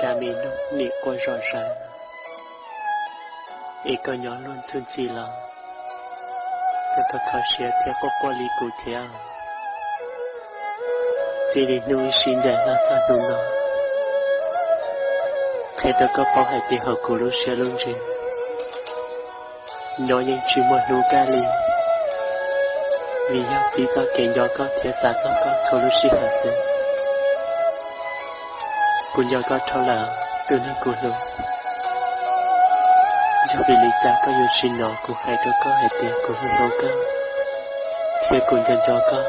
Cas me nug nim quaj zom zaws, es koj nyob luag ntxhi ntxhi los koj kho kho siab thiab quaj quaj li kuv thiab. Txij li hnub ib sib ncaim los txog hnub no, qhia rau koj paub hais tias hauv kuv lub siab lub ntsws, nyob yeej tsis muaj hnub kaj li, vim yog tib txoj kev nco koj thiab xav txog koj txhua lub sij hawm xwb. Kuv nco koj dhau lawm, tus neeg kuv hlub. Yog vim li cas koj yuav tsis hnov kuv hais rau koj hais tias kuv hlub hlub koj, thiab kuv nco nco koj?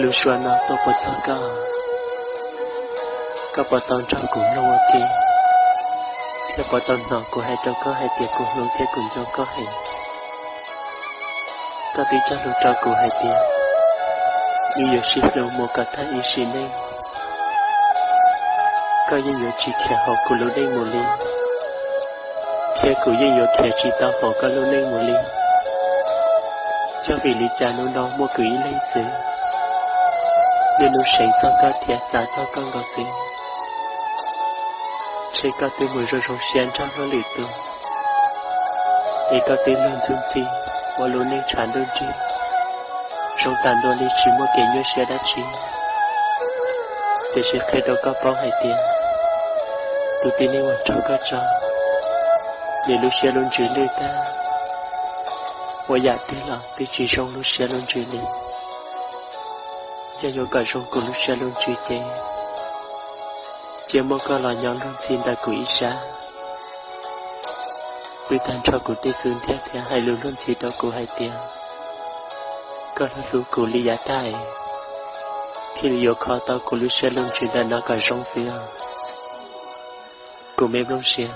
Lub suab no tuaj puas txog koj? Koj puas tau nrog kuv mloog ua ke, thiab puas tau hnov kuv hais rau koj hais tias kuv hlub thiab kuv nco koj heev? Koj twb cog lus rau kuv hais tias wb yuav sib hlub mus kom tag ib sim neej. Koj yeej yuav tsis khiav hauv kuv lub neej mus li, thiab kuv yeej yuav khiav tsis tau hauv koj lub neej mus li. Yog vim li cas hnub no muaj kuv ib leeg xwb, niaj hnub seev txog koj thiab xav txog koj nkaus xwb? Ntshe koj twb mus zoo zoo siab nrog luag lwm tus, es koj twb luag ntxhi ntxhi ua lub neej tshav ntuj nrig, zoo tas ntua li tsis muaj kev nyuaj siab dab tsi. Tiam sis qhia rau koj paub hais tias tus tib neeg uas nrog koj tso, nws lub siab lub ntsws lwj tag, ua yam twg los twb tsis zoo lub siab lub ntsws li. Yog yuav kom zoo kuv lub siab lub ntsws ces cia muab koj los nyob luag ntxhi ntawm kuv ib sab. Wb tag nrho kuv tej xub ntiag thiab hais lus luag ntxhi rau kuv hais tias koj hlub hlub kuv li yav tag, thiaj li yuav kho tau kuv lub siab lub ntsws ntawm no kom zoo xwb os. Kuv me nplooj siab,